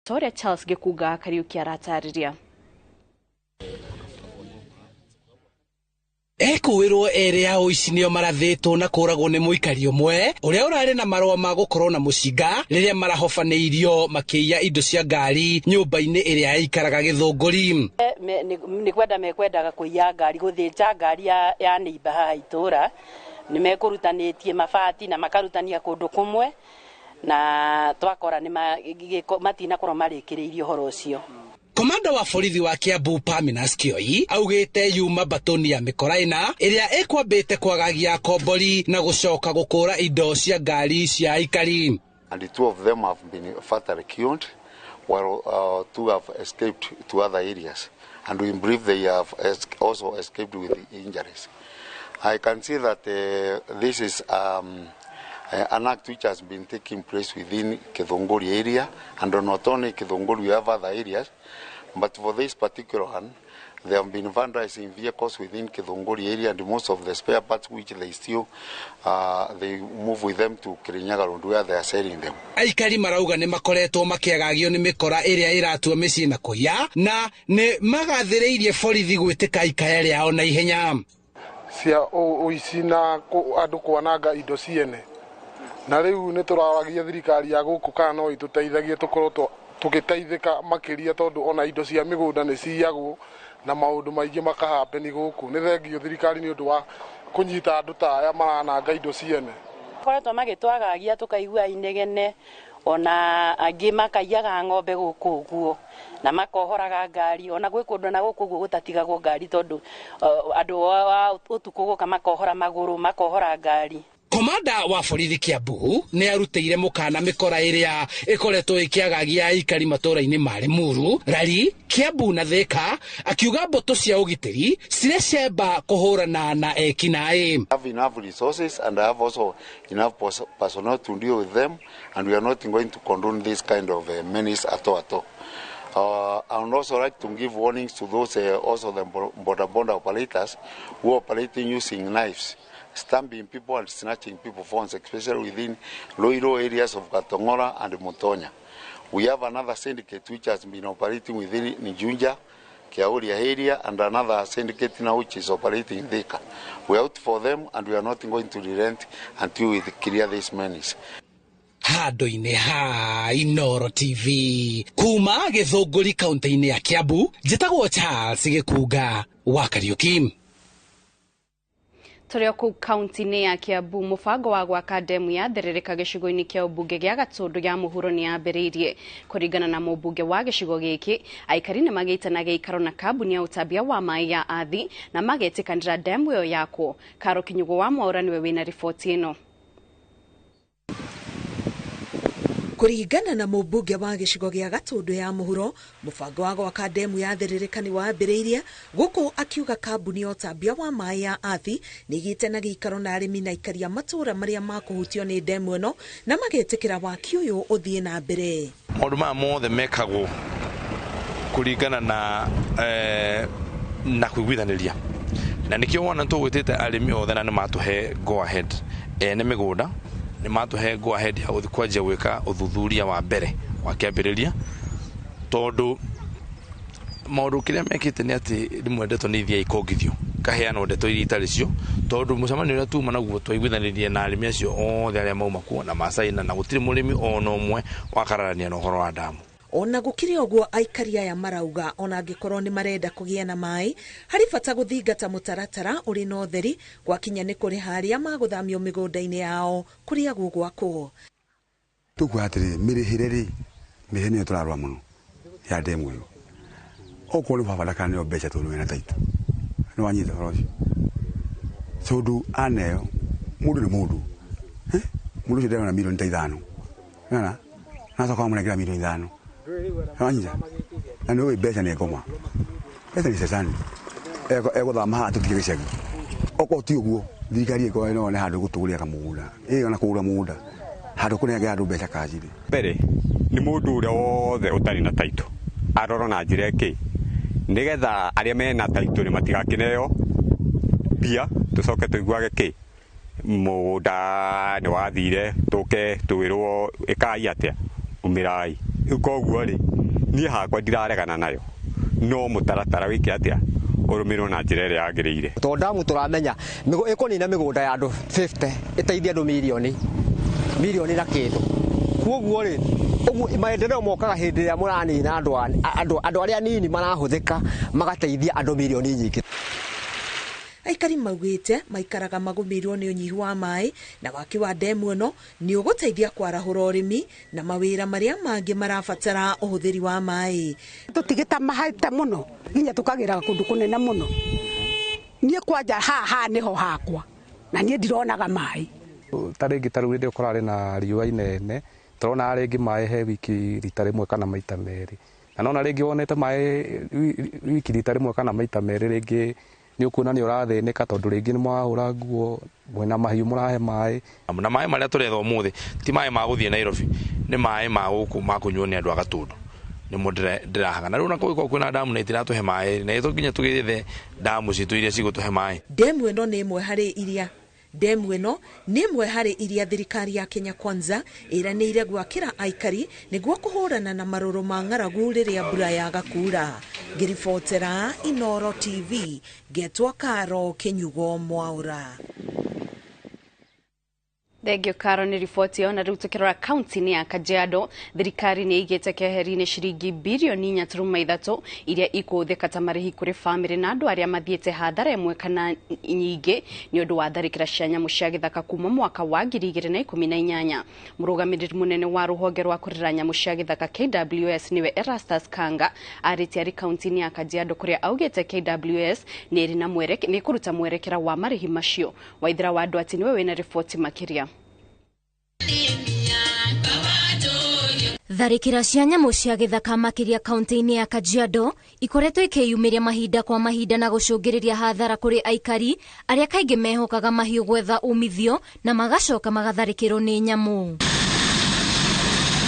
Toria Charles Gĩkunga Kariuki aratarĩria. Ekuwirwo ere ya ũici nĩo marathĩtwo na kũragwo nĩ mũikari ũmwe ũrĩa ũrarĩ na marũa ma gũkorwo na mũcinga rĩrĩa marahobanĩirio makĩiya indo cia ngari nyũmba-inĩ ĩrĩa yaikaraga Gĩthũngũri. Nĩ kwenda mekwendaga kũiya ngari, gũthĩnja ngari ya neighbor haha itũra. Nĩ mekũrutanĩtie mabati na makarutania kũndũ kũmwe na twakora nĩ matinakorwo marĩkĩrĩirie ũhoro ũcio. Komanda wa borithi wa Kiambu Paminas Kioi augite yuma batoni ya mikora ĩna ĩrĩa ĩkwambĩte kwagagia kombori na gũcoka gũkũra indo cia ngari cia aikari. And the two of them have been fatally killed, while two have escaped to other areas, and we believe they have also escaped with injuries. I can see that this is an act which has been taking place within Githunguri area, and not only Githunguri, we have other areas, but for this particular one, they have been vandalizing vehicles within Githunguri area, and most of the spare parts which they steal, they move with them to Kirinyaga Road where they are selling them. Aikari marauga nĩ makoretwo makĩagagio nĩ mĩkora ĩrĩa ĩratua mĩciĩ na kũiya, na nĩ magathĩrĩirie borithi gwĩtĩka ikaya rĩao na ihenya. Cia ũici na andũ kwananga indo ciene. Na rĩu nĩ tũraragia thirikari ya gũkũ kana no ĩtũteithagie tũkorwo tũgĩteithĩka makĩria, tondũ ona indo cia mĩgũnda nĩ ciyagwo na maũndũ maingĩ makahapeni gũkũ. Nĩ thengio thirikari nĩ ũndũ wa kũnyita andũ ta aya marananga indo ciene. Koretwo magĩtwagagia tũkaigua inegene, ona angĩ makaiyaga ng'ombe gũkũ ũguo na makohoraga ngari, ona gwĩ kũndũ na gũkũ ũguo gũtatigagwo ngari tondũ andũ a ũtukũ gũka makohora magũrũ, makohora ngari. Komanda wa borithi Kiambu nĩ arutĩire mũkana mĩkora ĩrĩa ĩkoretwo ĩkĩagagia aikari matũũra-inĩ ma Limuru, Rari, Kiambu na Thika, akiuga mbũtũ cia ũgitĩri cirĩ cemba kũhũrana na ekinaĩ. I have enough resources and I have also enough personnel to deal with them, and we are not going to condone this kind of menace at all, at all. I would also like to give warnings to those also the border border operators who are operating using knives, stabbing people and snatching people phones, especially within low areas of Gatongora and Mutonya. We have another syndicate which has been operating within Njunja, Kiauria area, and another syndicate now which is operating in Thika. We are out for them and we are not going to relent until we clear this menace. Handũ-inĩ ha Inooro TV kuma Gĩthũngũri kaunti-inĩ ya Kiambu, njĩtagwo Charles Gĩkunga wa Kariuki. Tũrĩ o kũu kaunti-inĩ ya Kiambu, mũbango wa gwaka ndemu ya therereka gĩcigo-inĩ kĩa ũmbunge gĩa Gatũndũ ya mũhuro nĩ yambĩrĩirie. Kũringana na mũmbunge wa gĩcigo gĩkĩ, aikari nĩ magĩte na gĩikaro na kambuni ya ũtambia wa maĩ ya Athi na magetĩkanĩra ndemu ĩyo yakwo. Karo Kinyugo wa Mwaũra nĩwe wĩna riboti ĩno. Kũringana na mũmbunge wa gĩcigo gĩa Gatũndũ ya mũhuro, mũbango wa gwaka ndemu ya therereka nĩ wambĩrĩirie gũkũ akiuga kambuni ya ũtambia wa maĩ ya Athi nĩ ĩgĩte na gĩikaro na arĩmi na aikari a matũũra marĩa makũhutio nĩ ndemu ĩno na magetĩkĩra waki ũyũ ũthiĩ na mbere. Maũndũ maya mothe mekagwo kũringana na kũiguithanĩria, na nĩkĩo wona tũgwĩtĩte arĩmi othe na nĩ matũhe go ahead ene mĩgũnda, nĩ matũhe go ahead ya gũthiĩ kwanjia gwĩka ũthuthuria wa mbere wa kĩambĩrĩria, tondũ maũndũ kĩrĩa mekĩte nĩ atĩ rĩmwe ndeto nĩ ithiaga ikongithio kaheanwo ndeto iria itarĩ cio, tondũ mũcemanio ũrĩa tuma naguo twaiguithanĩrie na arĩmi acio othe arĩa mauma kuo na macaina, na gũtirĩ mũrĩmi ona ũmwe wakararania na ũhoro wa ndamu. Ona gũkĩrĩ ũguo, aikari aya marauga ona angĩkorwo nĩ marenda kũgĩa na maĩ, harĩ bata gũthingata mũtaratara ũrĩ na ũtheri gwakinya nĩ kũrĩha arĩa magũthamio mĩgũnda-inĩ yao kũrĩa gũgwakwo. Tũkuga atĩrĩrĩ, mĩrĩhĩre rĩ, mĩrĩhĩre nĩyo tũrarora mũno ya ndemu ĩyo. Okorwo nĩ baba ndakaneo mbeca tondũ wĩna taitũ, nĩ wanyita ũhoro ũcio, tondũ aneo mũndũ nĩ mũndũ, mũndũ ũcio ndarona milioni ta 5, nĩwona, na acoka wamũnengera milioni 5, nĩwanyita, na nĩ ũĩ mbeca nĩ ngoma, mbeca nĩ cecani, egũthama haha tũtige gĩcagi. Okorwo ti ũguo, thirikari ĩkorwo no yone handũ gũtũgũria kamũgũnda, ĩ ona kũgũra mũgũnda, handũ kũnengera andũ mbeca kanjirĩ. Mbere nĩ mũndũ ũrĩa wothe ũtarĩ na taitũ arorwo na njĩra ĩngĩ, nĩgetha arĩa mena taitũ nĩ matigakĩneo mbia, tũcoke tũiguage kĩ mũgũnda nĩ wathire, tũke twĩrwo ĩkai atĩa, umĩrai. Rĩu koguo rĩ, niĩ hakwa ndiraregana nayo, no mũtaratara wĩke atĩa, ũrũmĩrĩrwo na njĩra ĩrĩa yagĩrĩire. Tondũ ndamu tũramenya ĩkũnina mĩgũnda ya andũ 50 ĩteithie andũ mirioni mirioni na kĩndũ. Koguo rĩ, ũguo maendeleo mokaga hĩndĩ ĩrĩa mũranina andũ arĩa anini marahũthĩka magateithia andũ mirioni nyingĩ. Aikari maugĩte maikaraga magũmĩirwo nĩ ũnyihu wa maĩ na waki wa ndemu ĩno nĩ ũgũteithia kwarahũra ũrĩmi na mawĩra marĩa mangĩ marabatara ũhũthĩri wa maĩ. Tũtigĩta mahaita mũno nginya tũkagĩraga kũndũ kũnene mũno. Niĩ kwanja haha nĩho hakwa na niĩ ndironaga maĩ. Ta rĩngĩ ta rĩu rĩrĩa ũkorarĩ na riũa inene, tũrona rĩngĩ maĩ he wiki rita rĩmwe kana maita merĩ. Na nona rĩngĩ wonete maĩ wiki rita rĩmwe kana maita merĩ, rĩngĩ nĩ ũkuona nĩ ũrathĩnĩka tondũ rĩngĩ nĩ mwahũra nguo, mwĩna mahiũ mũrahe maĩ. Na maĩ marĩa tũretha ũmũthĩ ti maĩ ma gũthiĩ Nairobi, nĩ maĩ ma gũkũ ma kũnyuo nĩ andũ a Gatũndũ. Nĩmo ndĩrahaga. Na rĩu ona kũngĩkorwo kwĩna ndamu na itiratũhe maĩ, na nginya tũgĩethe ndamu citũ iria cigũtũhe maĩ. Ndemu ĩno nĩ ĩmwe harĩ iria Ndemu ĩno nĩ ĩmwe harĩ iria thirikari ya Kenya Kwanza ĩranĩire gwakĩra aikari nĩguo kũhũrana na marũrũ ma ng'aragu rĩrĩa mbura yaga kuura. Ngĩribotera Inooro TV, ngetwo Karo Kĩnyugo Mwaura. Thengio Karo nĩ riboti ĩyo. Na rĩu tũkĩrora kaunti-inĩ ya Kajiado, thirikari nĩ ĩigĩte keheri-inĩ ciringi birioni 4.3 iria ikũhũthĩka ta marĩhi kũrĩ bamĩrĩ na andũ arĩa mathiĩte hathara ĩmwe kana nyingĩ nĩ ũndũ wa tharĩkĩra cia nyamũ cia gĩthaka kuma mwaka wa 2018. Mũrũgamĩrĩri mũnene wa rũhonge rwa kũrera nyamũ cia gĩthaka KWS nĩwe Erastus Kanga arĩtie arĩ kaunti-inĩ ya Kajiado kũrĩa augĩte KWS nĩ ĩkũruta mwerekera wa marĩhi macio. Waithera wa Andũ ati nĩwe wĩna riboti makĩria. Tharĩkĩra cia nyamũ cia gĩthaka makĩria kaunti-inĩ ya Kajiado ikoretwo ikĩyumĩria mahinda kwa mahinda na gũcũngĩrĩria hathara kũrĩ aikari arĩa kaingĩ mehokaga mahiũ gwetha umithio na magacoka magatharĩkĩrwo nĩ nyamũ.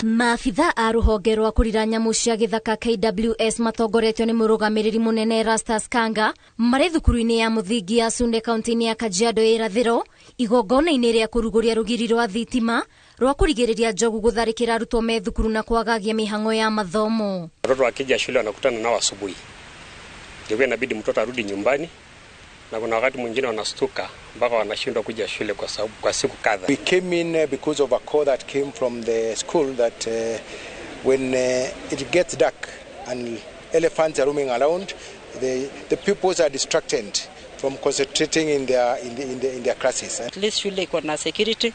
Maabitha a rũhonge rwa kũrira nyamũ cia gĩthaka KWS matongoretio nĩ mũrũgamĩrĩri mũnene Erastus Kanga marĩ thukuru-inĩ ya mũthingi ya Sunde kaunti-inĩ ya Kajiado ya irathĩro igongona-inĩ rĩa kũrugũria rũgiri rwa thitima rwa kũrigĩrĩria njogu gũtharĩkĩra arutwo me thukuru na kwagagia mĩhang'o ya mathomo. Watoto wakija shule wanakutana nao asubuhi, ndio inabidi mtoto arudi nyumbani, na kuna wakati mwingine wanastuka mpaka wanashindwa kuja shule kwa sababu kwa siku kadha. We came in because of a call that came from the school that when it gets dark and elephants are roaming around, the pupils are distracted from concentrating in their classes. At least shule iko na security.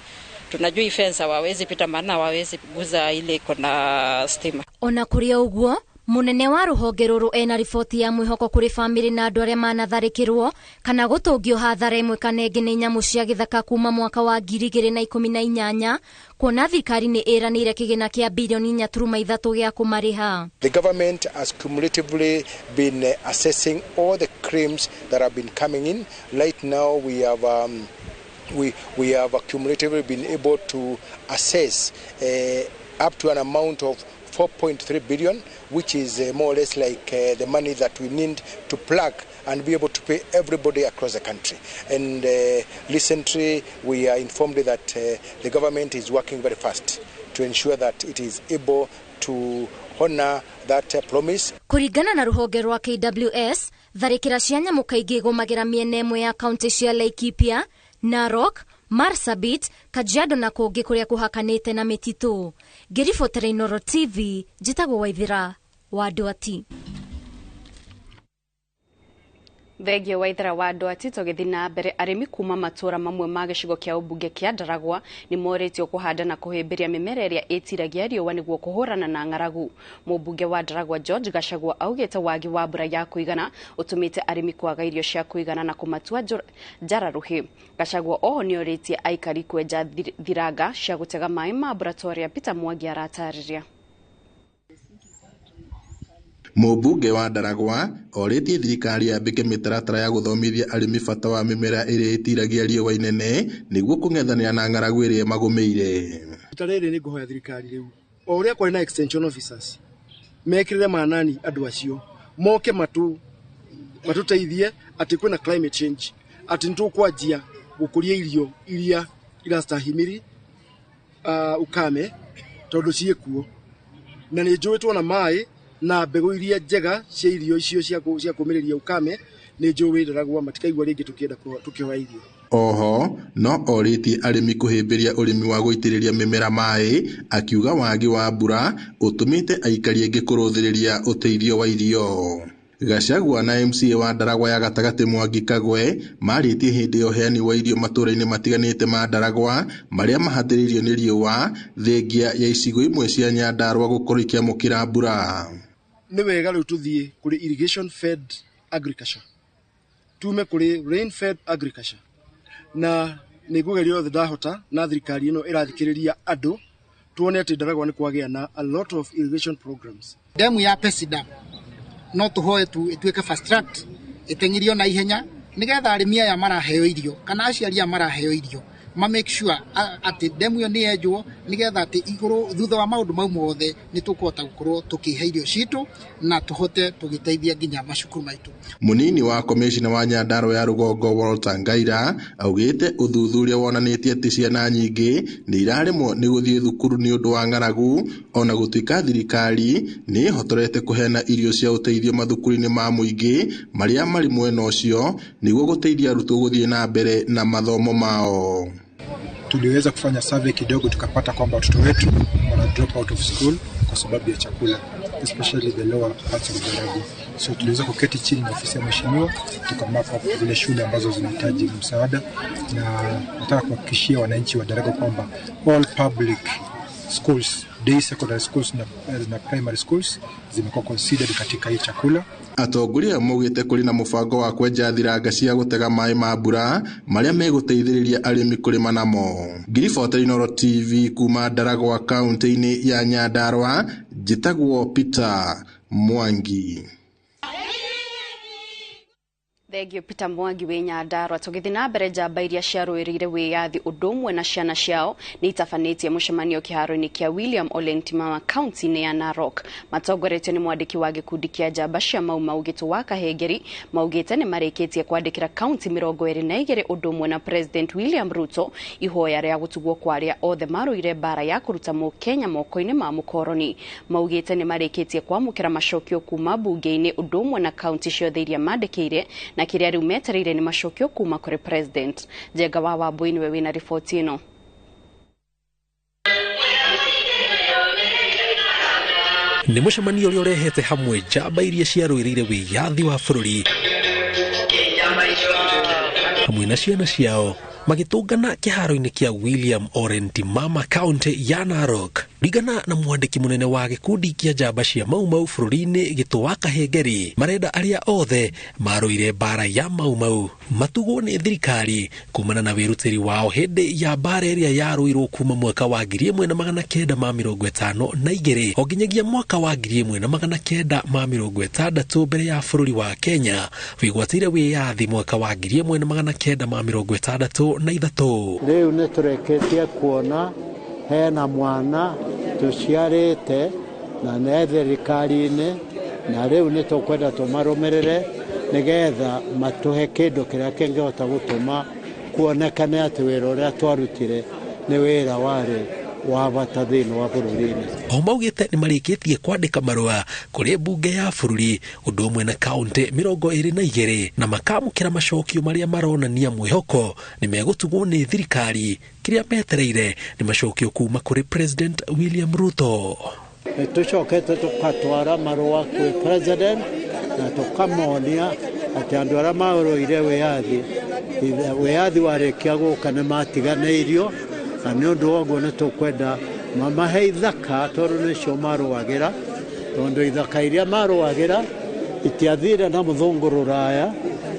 Tunajua hii fence hawawezi pita maana hawawezi guza ile iko na stima. Ona kũrĩ ũguo, munene wa rũhonge rũrũ ena riboti ya mwĩhoko kũrĩ bamĩrĩ na andũ arĩa manatharĩkĩrwo kana gũtũngio hathara ĩmwe kana ĩngĩ nĩ nyamũ cia gĩthaka kuma mwaka wa 2018 kuona thirikari nĩ ĩranĩire kĩgĩna kĩa birioni 4.3 gĩa kũmarĩha. The government has cumulatively been assessing all the claims that have been coming in. Right now we have we have accumulatively been able to assess up to an amount of 4.3 billion, which is more or less like the money that we need to plug and be able to pay everybody across the country. And recently we are informed that the government is working very fast to ensure that it is able to honor that promise. Kũringana na rũhonge rwa KWS, tharĩkĩra cia nyamũ kaingĩ igũmagĩra mĩena ĩmwe ya kaunti cia Laikipia, Narok, Marsabit, Kajiado na kũngĩ kũrĩa kũhakanĩte na mĩtitũ. Ngĩribotera Inooro TV, njĩtagwo Waithera wa Ndwati. Thengio Waithera wa Ndwati. Tũgĩthiĩ na mbere, arĩmi kuma matũra mamwe ma gĩcigo kĩa ũmbunge kĩa Ndaragwa nĩ morĩtio kũhanda na kũhĩmbĩria mĩmera ĩrĩa ĩtiragia riũa nĩguo kũhũrana na ng'aragu. Mũmbunge wa Ndaragwa George Gachagua augĩte wagi wa mbura ya kũigana ũtũmĩte arĩmi kwaga irio cia kũigana na kũmatua njara rũhĩ. Gachagua oho nĩorĩtie aikari kwenja thiranga cia gũtega maĩ ma mbura ta ũrĩa Peter Mwangi aratarĩria. Mũmbunge wa Ndaragwa orĩtie thirikari yambĩke mĩtaratara ya gũthomithia arĩmi bata wa mĩmera ĩrĩa ĩtiragia riũa inene nĩguo kũng'ethanĩra na ng'aragu ĩrĩa ĩmagũmĩire. Rita rĩrĩ nĩ ngũhoya thirikari rĩu o ũrĩa kwarĩ na extension officers mekĩrĩre manani andũ acio moke matũteithie atĩ kwĩna climate change, atĩ nĩtũkwanjia gũkũria irio iria irastahimiri ukame tondũ ciĩkuo. Na nĩ njũĩ tuona maĩ na mbegũ iria njega cia irio icio cia kũmĩrĩria ukame, nĩ njũĩ Ndaragwa matikaigua rĩngĩ tũkĩenda tũkĩhoya irio. Oho no orĩtie arĩmi kũhĩmbĩria ũrĩmi wa gũitĩrĩria mĩmera maĩ, akiuga wagi wa mbura ũtũmĩte aikari aingĩ kũrũthĩrĩria ũteithio wa irio. Gachagua na MCA wa Ndaragwa ya gatagatĩ Mwangi Kagwe marĩtie hĩndĩ ya ũheani wa irio matũũra-inĩ matiganĩte ma Ndaragwa marĩa mahatĩrĩirio nĩ riũa thengia ya icigo imwe cia Nyandarua gũkorwo ikĩamũkĩra mbura. Nĩ wega rĩu tũthiĩ kũrĩ irrigation fed agriculture, tume kũrĩ rain fed agriculture, na nĩ ngũgeria yothe ndahota na thirikari ĩno ĩrathikĩrĩria andũ tuone atĩ Ndaragwa nĩ kwagĩa na a lot of irrigation programs. Demu ya Pesida no tuhoe tu ituike fast track itengirio na ihenya nigetha arimi aya maraheo irio kana aciari aya maraheo irio ma make sure ati demu yo ni yenjwo nigetha ati iguru thutha wa maundu mau mothe ni tukuhota gukorwo tukihe irio citu na tuhote tugiteithia nginya macukuru maitu. Munini wa komishina wa Nyandarua ya Rugongo Walter Ngaira augite uthuthuria wonanitie ati ciana nyingi ni iraremwo ni guthie thukuru ni undu wa ng'aragu, ona gutuika thirikari ni ihotorete kuheana irio cia uteithio mathukuru-ini ma muingi maria mari mwena ucio niguo guteithia arutwo guthie na mbere na mathomo mao. Tuliweza kufanya survey kidogo tukapata kwamba watoto wetu wana drop out of school kwa sababu ya chakula, especially the lower parts of Ndaragwa. So tuliweza kuketi chini na ofisi ya mheshimiwa tukamap up zile shule ambazo zinahitaji msaada, na nataka kuhakikishia wananchi wa Ndaragwa kwamba all public schools, day secondary schools na primary schools zimekuwa considered katika hii chakula. Atongoria maugĩte kũrĩ na mũbango wa kwenja thiranga cia gũtega maĩ ma mbura marĩa megũteithĩrĩria arĩmi kũrĩma namo. Ngiribota Inooro TV kuma Ndaragwa kaunti-inĩ ya Nyandarua, njĩtagwo Peter Mwangi. Thengio Peter Mwangi wĩ Nyandarua. Tũgĩthiĩ na mbere, njamba iria ciarũĩrĩire wĩyathi ũndũ ũmwe na ciana ciao nĩ itabanĩtie mũcemanio kĩharo-inĩ kĩa William Ole Ntimama kaunti-inĩ ya Narok. Matongoretio nĩ mwandĩki wa gĩkundi kĩa njamba cia Mau Mau Gĩtũ wa Kahengeri, maugĩte nĩ marĩkĩtie kwandĩkĩra kaunti 22 ũndũ ũmwe na President William Ruto ihoya rĩa gũtugwo kwa arĩa othe marũire mbara ya kũruta Mũkenya moko-inĩ ma mũkoroni. Maugĩte nĩ marĩkĩtie kwamũkĩra macokio kuma bunge-inĩ ũndũ ũmwe na kaunti ciothe iria mandĩkĩire, na kĩrĩa rĩu metereire nĩ macokio kuma kũrĩ President. Njenga wa Wambui nĩwe wĩna riboti ĩno. Nĩ mũcemanio ũrĩa ũrehete hamwe njamba iria ciarũĩrĩire wĩyathi wa bũrũri hamwe na ciana ciao magĩtũngana kĩharo-inĩ kĩa William Ole Ntimama kaunti ya Narok. Ringana na mwandĩki mũnene wa gĩkundi kĩa njamba cia Mau Mau bũrũri-inĩ Gĩtũ wa Kahengeri, marenda arĩa othe marũire mbara ya Mau Mau matugwo nĩ thirikari kumana na wĩrutĩri wao hĩndĩ ya mbara ĩrĩa yarũirwo kuma mwaka wa 1952 o nginyagia mwaka wa 1960 mbere ya bũrũri wa Kenya wĩgwatĩire wĩyathi mwaka wa 1963. Rĩu nĩ tũrĩkĩtie kuona hena mwana tũciarĩte na nĩ thirikari-inĩ, na rĩu nĩ tũkwenda tũmarũmĩrĩre nĩgetha matũhe kĩndũ kĩrĩa kĩngĩhota gũtũma kuonekane atĩ wĩra ũrĩa twarutire nĩ wĩra warĩ wa bata thĩinĩ wa bũrũri-inĩ. O maugĩte nĩ marĩkĩtie kwandĩka marũa kũrĩ mbunge ya bũrũri ũndũ ũmwe na kaunti 22 na makamũkĩra macokio marĩa maronania mwĩhoko nĩ megũtugwo nĩ thirikari. Kĩrĩa metereire nĩ macokio kuma kũrĩ President William Ruto. Nĩ tũcokete tũgatwara marũa kwĩ President na tũkamonia atĩ andũ arĩa marũire wĩyathi warĩkia gũka nĩ matiganĩirio, na nĩ ũndũ wa ũguo nĩ tũkwenda mamahe ithaka tondũ nĩcio marũagĩra, tondũ ithaka iria marũagĩra itiathire na mũthũngũ rũraya,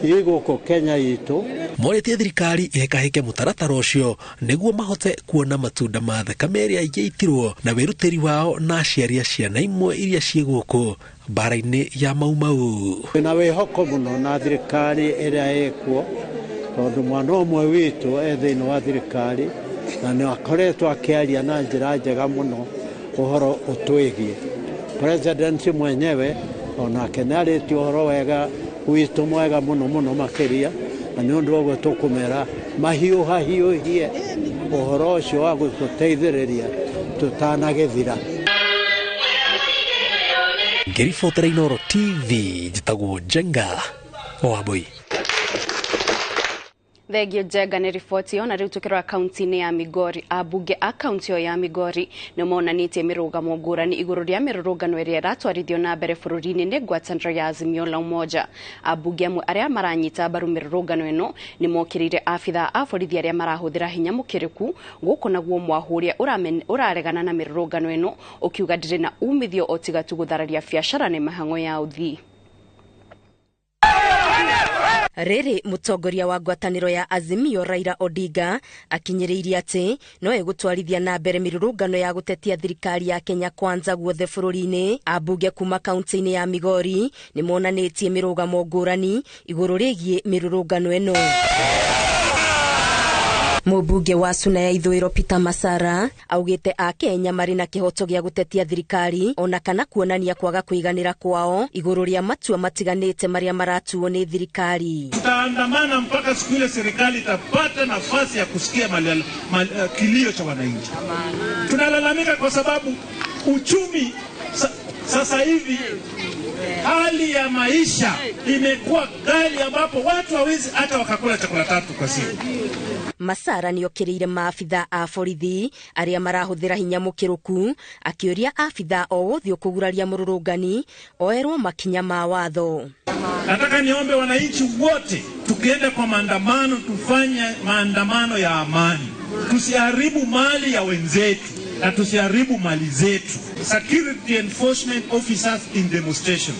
ii gũkũ Kenya itũ. Morĩtie thirikari ĩhĩkahĩke mũtaratara ũcio nĩguo mahote kuona matunda ma thakame ĩrĩa yaitirwo na wĩrutĩri wao na aciari a ciana imwe iria ciĩ gũkũ mbara-inĩ ya Mau Mau. Twĩna wĩhoko mũno na thirikari ĩrĩa ĩkuo, tondũ mwana ũmwe witũ e thĩinĩ wa thirikari na nĩ akoretwo akĩaria na njĩra njega mũno ũhoro ũtwĩgiĩ. President mwenyewe onake nĩ arĩtie ũhoro wega witũ mwega mũno mũno makĩria, na nĩ ũndũ ũguo tũkũmera mahiũhahiũhie ũhoro ũcio wa gũtũteithĩrĩria tũtanagĩthira. Ngĩribotera Inooro TV, njĩtagwo Njenga Wambui. Thengio Njenga nĩ riboti ĩyo. Na rĩu tũkĩrora kaunti-inĩ ya Migori, ambunge a kaunti ĩyo ya Migori nĩ monanĩtie mĩrũgamo ngũrani igũrũ rĩa mĩrũrũngano ĩrĩa ĩratwarithio na mbere bũrũri-inĩ nĩ ngwatanĩro ya Azimio la Umoja. Ambunge amwe arĩa maranyita mbaru mĩrũrũngano ĩno nĩ mokĩrĩire abithaa a borithi arĩa marahũthĩra hinya mũkĩrĩku, gũkũ naguo mwahu ũrĩa ũraregana na mĩrũrũngano ĩno ũkiuga ndĩrĩ na umithio o tiga tu gũthararia biacara na mĩhang'o ya ũthii. Rĩrĩ mũtongoria wa ngwatanĩro ya Azimio Raila Odinga akinyĩrĩirie atĩ no egũtwarithia na mbere mĩrũrũngano ya gũtetia thirikari ya Kenya Kwanza guothe bũrũri-inĩ. Ambunge kuma kaunti-inĩ ya Migori nĩ monanĩtie mĩrũgamo ngũrani igũrũ rĩgiĩ mĩrũrũngano ĩno. Mũmbunge wa Suna ya Ithũĩro Peter Masara augĩte Akenya marĩ na kĩhoto gĩa gũtetia thirikari ona kana kuonania kwaga kũiganĩra kwao igũrũ rĩa matua matiganĩte marĩa maratuo nĩ thirikari. Tutaandamana mpaka siku ile serikali itapata nafasi ya kusikia kilio cha wananchi. Tunalalamika kwa sababu uchumi sasa hivi hali ya maisha imekuwa ghali ambapo watu hawezi hata wakakula chakula tatu kwa siku. Masara nĩokĩrĩire maabithaa a borithi arĩa marahũthĩra hinya mũkĩrũku, akĩũria abithaa o wothe ũkũguraria mũrũrũngani oerwo makinya ma watho. Nataka niombe wananchi wote, tukienda kwa maandamano tufanye maandamano ya amani, tusiharibu mali ya wenzetu na tusiharibu mali zetu. Security enforcement officers in demonstration,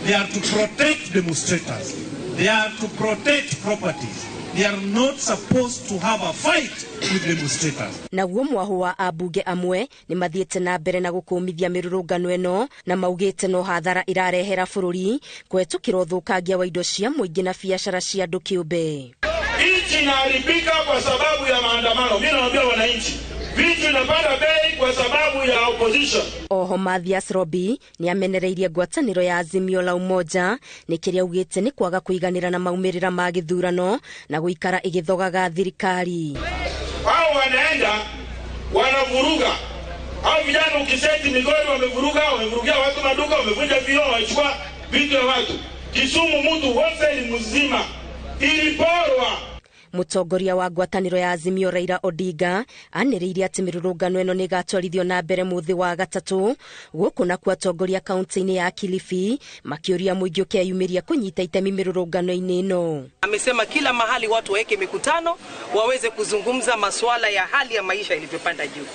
they are to protect demonstrators, they are to protect properties. They are not supposed to have a fight with demonstrators. Naguo mwahu wa ambunge amwe nĩ mathiĩte na mbere na gũkũmithia mĩrũrũngano ĩno na maugĩte no hathara irarehera bũrũri kũhetũkĩra ũthũkangia wa indo cia mũingĩ na biacara cia andũ kĩũmbe. Nchi inaharibika kwa sababu ya maandamano. Mimi nawaambia wananchi, vitu inapanda bei kwa sababu ya opposition. Oho Mathias Robi nĩ amenereirie ngwatanĩro ya Azimio la Umoja nĩ kĩrĩa augĩte nĩ kwaga kũiganĩra na maumĩrĩra ma gĩthurano na gũikara ĩgĩthogaga thirikari. Hao wanaenda wanavuruga. Hao vijana ukiseti Migori wamevuruga, wamevurugia watu maduka, wamevunja vioo, wamechukua vitu vya watu. Kisumu mtu wholesale mzima iliporwa. Mũtongoria wa ngwatanĩro ya Azimio Raila Odinga anĩrĩire atĩ mĩrũrũngano ĩno nĩ ĩgatwarithio na mbere mũthĩ wa gatatũ, gũkũ nakuo atongoria kaunti-inĩ ya Kilifi makĩũria mũingĩ ũkeyumĩria kũnyita itemi mĩrũrũngano-inĩ ĩno. Amesema kila mahali watu waweke mikutano waweze kuzungumza masuala ya hali ya maisha ilivyopanda juu.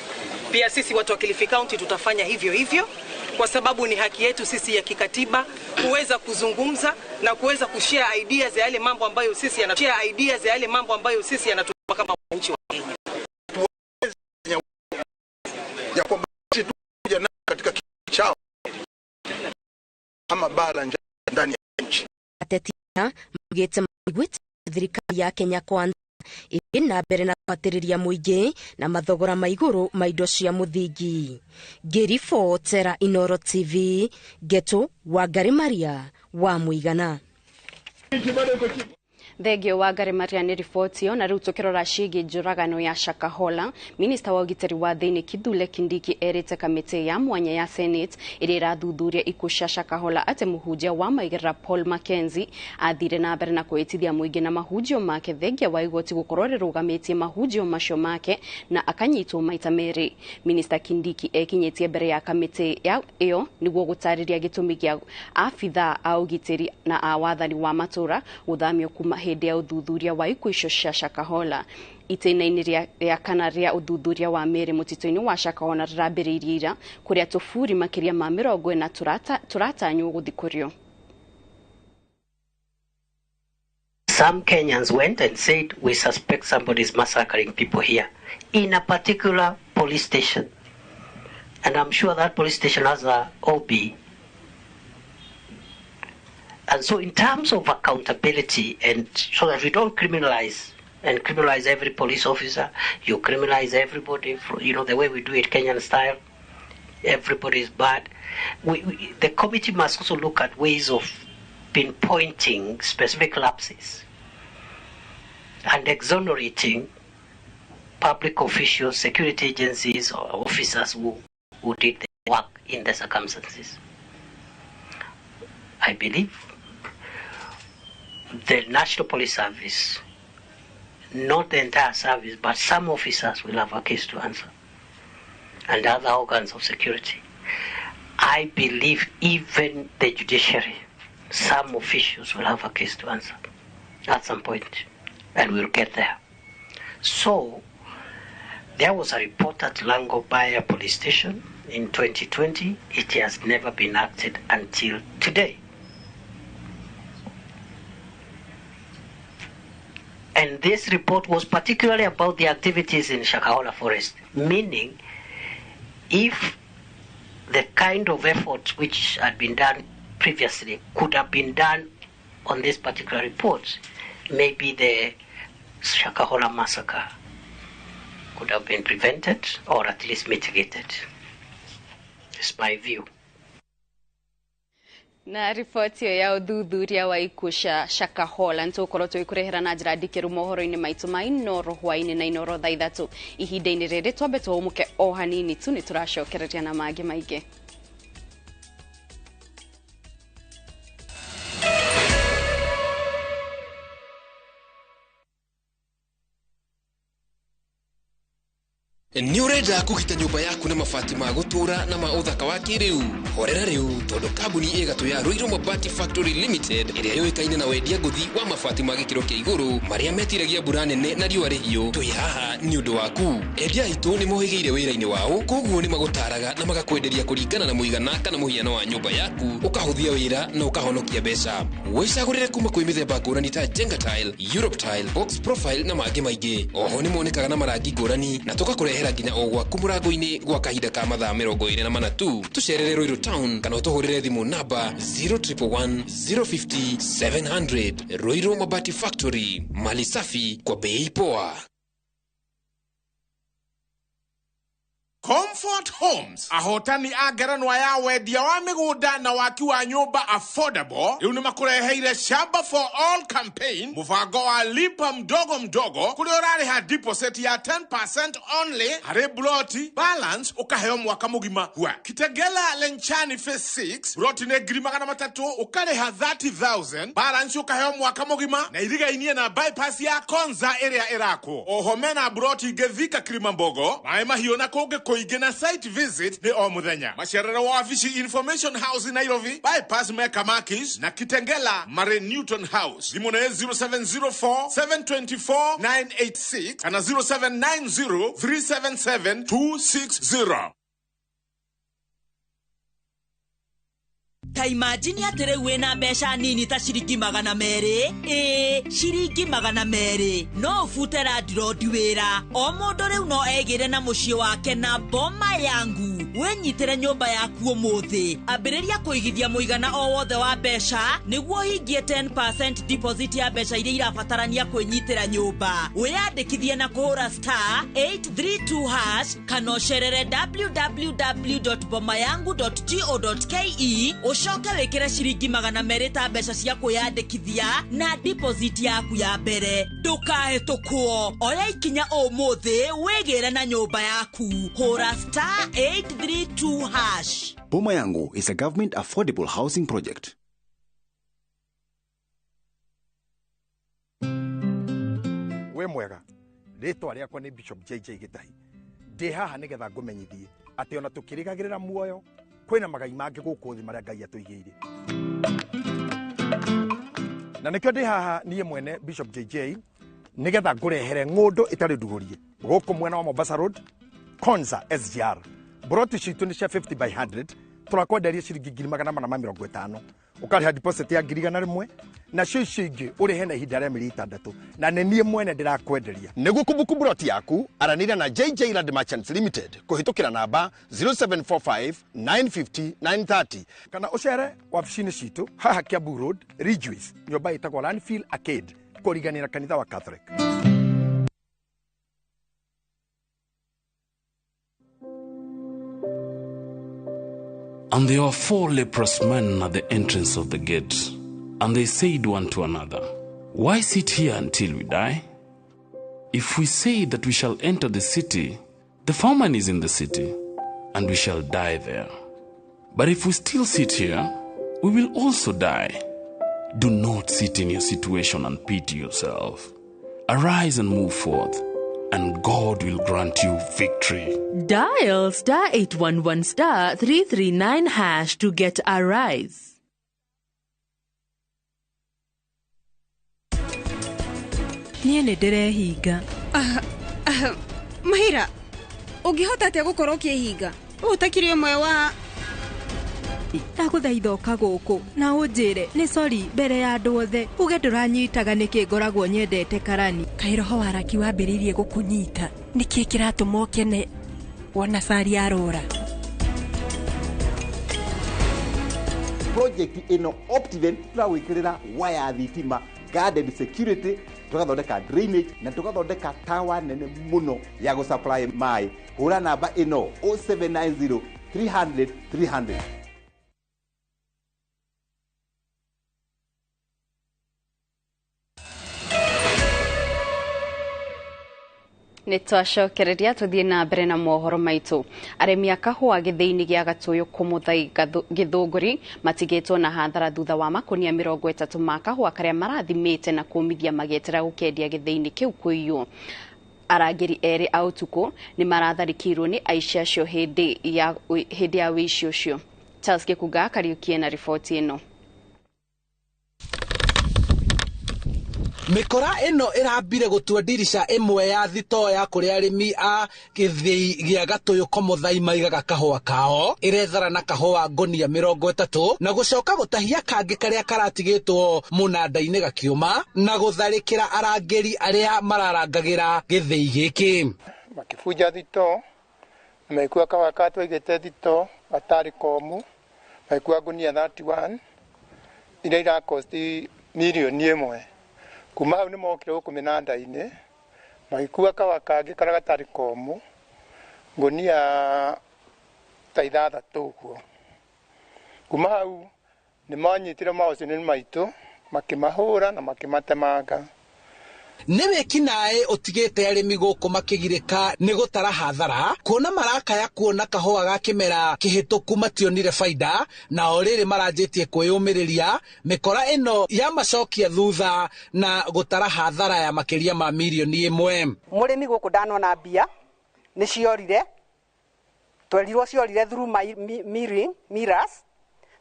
Pia sisi watu wa Kilifi County tutafanya hivyo hivyo kwa sababu ni haki yetu sisi ya kikatiba kuweza kuzungumza na kuweza kushare ideas ya yale mambo ambayo sisi yanashare ideas ya yale mambo ambayo sisi yanatupa kama wananchi wa Kenya. Ya kwamba sisi tuja na katika chao ama bala ndani ya nchi. Ateti maugĩte maiguĩte thirikari ya Kenya Kwanza ĩthiĩ na mbere na kũhatĩrĩria mũingĩ na mathogora ma igũrũ ma indo cia mũthingi. Ngĩribotera Inooro TV, Geto Wangari Maria wa Mũigana. Thengio Wangari Maria nĩ riboti ĩyo. Na rĩu tũkĩrora ciĩgiĩ njũragano ya Shakahola, minista wa ũgitĩri wa thĩinĩ Kithure Kindiki erĩte kamĩtĩ ya mwanya ya Senate ĩrĩa ĩrathuthuria ikuũ cia Shakahola atĩ mũhunjia wa maigĩrĩra Paul Mackenzie athire na mbere na kwĩtithia mũingĩ na mahunjio make thengia wa igoti gũkorwo rĩrũgamĩtie mahunjio macio make na akanyitwo maita merĩ. Minista Kindiki ekinyĩtie mbere ya kamĩtĩ ĩyo nĩguo gũtarĩria gĩtũmi gĩa abithaa a ũgitĩri na a wathani wa matũra gũthamio kuma hĩndĩ ya ũthuthuria wa ikuũ icio cia Shakahola. Itĩna-inĩ rĩa kana rĩa ũthuthuria wa mĩĩrĩ mũtitũ-inĩ wa Shakahola rĩrambĩrĩirie ira kũrĩa tũburi makĩria ma 40 tũratanywo gũthikũrio. Some Kenyans went and said, we suspect somebody is massacring people here in a particular police station. And I'm sure that police station has a OB. And so in terms of accountability, and so that we don't criminalize and criminalize every police officer, you criminalize everybody, you know, the way we do it Kenyan style, everybody is bad. The committee must also look at ways of pinpointing specific lapses and exonerating public officials, security agencies, or officers who did the work in the circumstances. I believe the National Police Service, not the entire service, but some officers will have a case to answer, and other organs of security. I believe even the judiciary, some officials will have a case to answer at some point, and we'll get there. So, there was a report at Langobaya Police Station in 2020. It has never been acted until today. And this report was particularly about the activities in Shakahola Forest, meaning if the kind of effort which had been done previously could have been done on this particular report, maybe the Shakahola massacre could have been prevented or at least mitigated. It's my view. Na riboti ĩyo ya ũthuthuria wa ikuũ cia Shakahola nĩtũgũkorwo tũgĩkũrehera na njĩra ndikĩru mohoro-inĩ maitũ ma Inooro hwaĩ-inĩ na Inooro thaa 3. Ihinda-inĩ rĩrĩ twambe tũhũmũke o hanini tu, nĩtũracokereria na mangĩ maingĩ. Nĩ ũrenda kũgita nyũmba yaku na mabati ma gũtũũra na ma ũthaka wa kĩrĩu? Horera rĩu, tondũ kambuni ĩgatũ ya Ruiru Mabati Factory Limited ĩrĩa yũĩkaine na wendia ngũthi wa mabati ma gĩkĩro kĩa igũrũ marĩa metiragia mbura nene na riũa rĩhiũ, twĩ haha nĩ ũndũ waku. Endia aitũ nĩ mohĩgĩire wĩra-inĩ wao, koguo nĩ magũtaraga na magakwenderia kũringana na mũigana kana mũhiano wa nyũmba yaku, ũkahũthia wĩra na ũkahonokia mbeca. Wĩcagũrĩre kuma kwĩ mĩthemba ngũrani ta Jenga Tile, Europe Tile, Box Profile na mangĩ maingĩ. Oho nĩ monekaga na marangi ngũrani na tũgakũrehera nginya o gwaku mũrango-inĩ gwa kahinda ka mathaa 24 tu. Tũcerere Ruiru Town kana ũtũhũrĩre thimũ namba 0111 050 700. Ruiru Mabati Factory, mali safi kwa bei poa. Comfort Homes ahotani a ngerenwa ya wendia wa mĩgũnda na waki wa nyũmba affordable rĩu nĩ makũreheire Shamba for All campaign, mũbango wa lipa mdogo mdogo kũrĩa ũrarĩha deposit ya 10% only harĩ ploti, balance ũkaheo mwaka mũgima. Hua Kitegela Lenchani phase 6 ploti nĩ 300,000 ũkarĩha 30,000 balance ũkaheo mwaka mũgima na irigainie na bypass ya Konza ĩrĩa ĩrakwo. Oho mena ploti ingĩ Thika Kilimambogo, Maĩ Mahiũ na kũngĩ kũingĩ na site visit nĩ o mũthenya. Macerere wa wabici Information House Nairobi, bypass Mecca Makis na Kitengela Mare Newton House. Thimũ nĩ 0704 724 986 kana 0790 377 260. Ta imagine atĩ rĩu wĩna mbeca nini ta ciringi 200, ĩĩ ciringi 200, no ũbute landlord wĩra. O mũndũ rĩu no egĩre na mũciĩ wake na Boma Yangu. Wĩnyitĩre nyũmba yaku ũmũthĩ. Ambĩrĩria kũigithia mũigana o wothe wa mbeca nĩguo ũhingie 10% deposit ya mbeca iria irabatarania kwĩnyitĩra nyũmba. Wĩyandĩkithie na kũhũra star 832 hash kana ũcerere www.bomayangu.go.ke ucoke wikire ciringi 200 ta mbeca cia kwiyandikithia na deposit yaku ya mbere. Ndukahĩtũkwo, oya ikinya ũmũthĩ wĩgĩre na nyũmba yaku. Hũra star 832 hash. Boma Yangu is a government affordable housing project. We mwega, rĩtwa rĩakwa nĩ Bishop JJ Gĩtahi. Ndĩ haha nĩgetha ngũmenyithie atĩ ona tũkĩrĩgagĩrĩra muoyo kwĩna magai mangĩ gũkũ thĩ marĩa Ngai atũigĩire. Na nĩkĩo ndĩ haha niĩ mwene Bishop JJ nĩgetha ngũrehere ng'ũndũ ĩtarĩ ndugũrie gũkũ mwena wa Mombasa Road, Konza SGR. Broti citũ nĩ cia 50 by 100, tũrakwenderia ciringi 450,000. Ũkarĩha deposit ya 100,000 nacio icio ingĩ ũrĩhe na ihinda rĩa mĩeri 6, na nĩ niĩ mwene ndĩrakwenderia. Nĩguo kũbuku broti yaku aranĩria na JJ Land Merchants Limited kũhĩtũkĩra namba 0745 950 930 kana ũcere wabici-inĩ citũ haha Kiambu Road, Ridgeways, nyũmba ĩtagwo Landfill Arcade kũriganĩra kanitha wa Catholic. And there were 4 leprous men at the entrance of the gate, and they said one to another, Why sit here until we die? If we say that we shall enter the city, the famine is in the city, and we shall die there. But if we still sit here, we will also die. Do not sit in your situation and pity yourself. Arise and move forth, and God will grant you victory. Dial star 811 star 339 hash to get Arise. Niĩ nĩ ndĩrehinga. Mahira, ũngĩhota atĩa gũkorwo ũkĩhinga ũũ ũtakĩrĩ ũmwe wa Ndagũthaitha ũka gũkũ na ũnjĩre nĩ sori mbere ya andũ othe uge ndũranyitaga nĩkĩ ngoragwo nyendete karani. Kaĩ roho wa raki wambĩrĩirie gũkũnyita? Nĩkĩ kĩratũma ũkene wona cari arora? Project ĩno Optiven tũragwĩkĩrĩra waya thitima, guarded security, tũgathondeka drainage na tũgathondeka tawa nene mũno ya gũsupply maĩ. Hũra namba ĩno 0790 300 300. Nĩ twacokereria tũthiĩ na mbere na mohoro maitũ. Arĩmi a kahũa gĩthĩi-inĩ gĩa Gatũyũ Kũmũthai Gĩthũngũri matigĩtwo na hathara thutha wa makunia 30 ma kahũa karĩa marathimĩte na kũmithia magĩetera gũkendia gĩthĩi-inĩ kĩu kũiywo. Arangĩri erĩ a ũtukũ nĩ maratharĩkĩirwo nĩ aici acio hĩndĩ ya ũici ũcio. Charles Gĩkunga Kariuki na riboti ĩno. Mĩkora ĩno ĩrambire gũtua ndirica ĩmwe ya thitoo ya kũrĩa arĩmi a gĩthĩi gĩa Gatũyũ Komothai maigaga kahũa kao, ĩrethara na kahũa ngonia 30 na gũcoka gũtahia kangĩ karĩa karatigĩtwo mũnanda-inĩ gakiũma na gũtharĩkĩra arangĩri arĩa mararangagĩra gĩthĩi gĩkĩ. Makĩbunja thitoo, magĩkua kahũa karĩa twaigĩte thitoo gatarĩ komu, magĩkua ngunia 31 iria irakosti mirioni 1. Kuma hau nĩ mokire gũkũ mĩnanda-inĩ magĩkua kahũa kangĩ karĩa gatarĩ komu ngunia ta 6 ũguo. Kuma hau nĩ manyitire maũcini maitũ makĩmahũra na makĩmatemanga. Nĩ wĩkinaĩ ũtigĩte arĩmi gũkũ makĩgirĩka nĩ gũtara hathara kuona marakaya kuona kahũa ga kĩmera kĩhĩtũku mationire baida na o rĩrĩ maranjĩtie kwĩyũmĩrĩria mĩkora ĩno ya macokia thutha na gũtara hathara ya makĩria ma mirioni 1. Mũrĩmi gũkũ ndanona mbia nĩ ciorire, twerirwo ciorire through mirrors,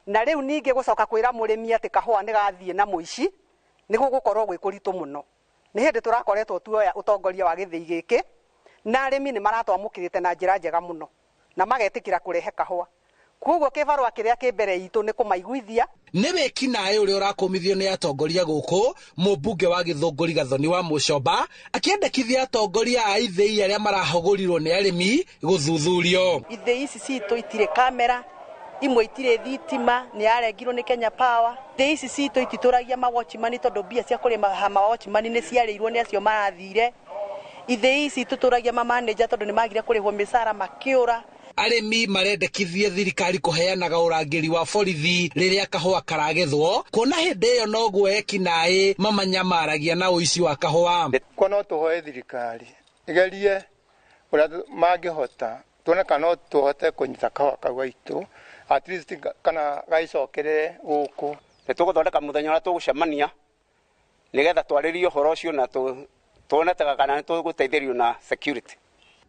na rĩu ningĩ gũcoka kwĩra mũrĩmi atĩ kahũa nĩ gathiĩ na mũici nĩ gũgũkorwo gwĩ kũritũ mũno. Nĩ hĩndĩ tũrakoretwo tuoya ũtongoria wa gĩthĩi gĩkĩ na arĩmi nĩ maratwamũkĩrĩte na njĩra njega mũno na magetĩkĩra kũrehe kahũa. Koguo kĩbarũa kĩrĩa kĩ mbere itũ nĩ kũmaiguithia. Nĩ wĩkinaĩ ũrĩa ũrakũmithio nĩ atongoria gũkũ, mũmbunge wa Gĩthũngũri Gathoni wa Mũcomba akĩendekithia atongoria a ithĩi arĩa marahũgũrirwo nĩ arĩmi gũthuthurio. Ithĩi ici citũ itirĩ kamera, imwe itirĩ thitima, nĩ yarengirwo nĩ Kenya Power. Ithĩi ici citũ ititũragia mawatchman tondũ mbia cia kũrĩma mawatchman nĩ ciarĩirwo nĩ acio marathire. Ithĩi ici itutũragia mamanager tondũ nĩ magire kũrĩhwo mĩcara makĩũra. Arĩmi marendekithie thirikari kũheanaga ũrangĩri wa borithi rĩrĩa kahũa karagethwo kuona hĩndĩ ĩyo noguo ekinaĩ mamanyamaragia na ũici wa kahũa. Kwa no tũhoe thirikari ĩgerie ũrĩa mangĩhota tuone kana no tũhote kũnyita kahũa kau gaitũ at least kana gaicokerere gũkũ. Nĩ tũgũthondeka mũthenya ũrĩa tũgũcemania nĩgetha twarĩrie ũhoro ũcio na tuone kana nĩ tũgũteithĩrĩrio na security.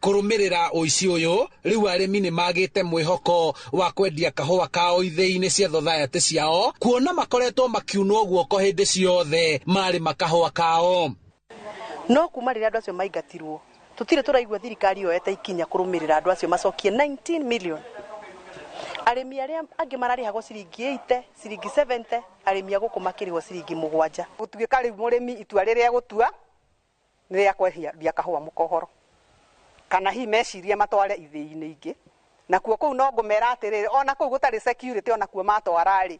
Kũrũmĩrĩra ũici ũyũ rĩu arĩmi nĩ magĩte mwĩhoko wa kwendia kahũa kao ithĩi-inĩ cia thothaitĩ ciao kuona makoretwo makiunwo guoko hĩndĩ ciothe marĩma kahũa kao. No kuma rĩrĩa andũ acio maingatirwo tũtirĩ tũraigua thirikari yoete ikinya kũrũmĩrĩra andũ acio macokie 19 million. Arĩmi arĩa angĩ mararĩhagwo ciringi 80, ciringi 70, arĩmi a gũkũ makĩrĩhwo ciringi 7. Gũtuĩka rĩu mũrĩmi itua rĩrĩa egũtua nĩ rĩa kwendia kahũa mũkohoro kana hihi mecirie matware ithĩi-inĩ ingĩ, nakuo kũu no ngũmera atĩrĩrĩ ona kũu gũtarĩ security onakuo matwara rĩ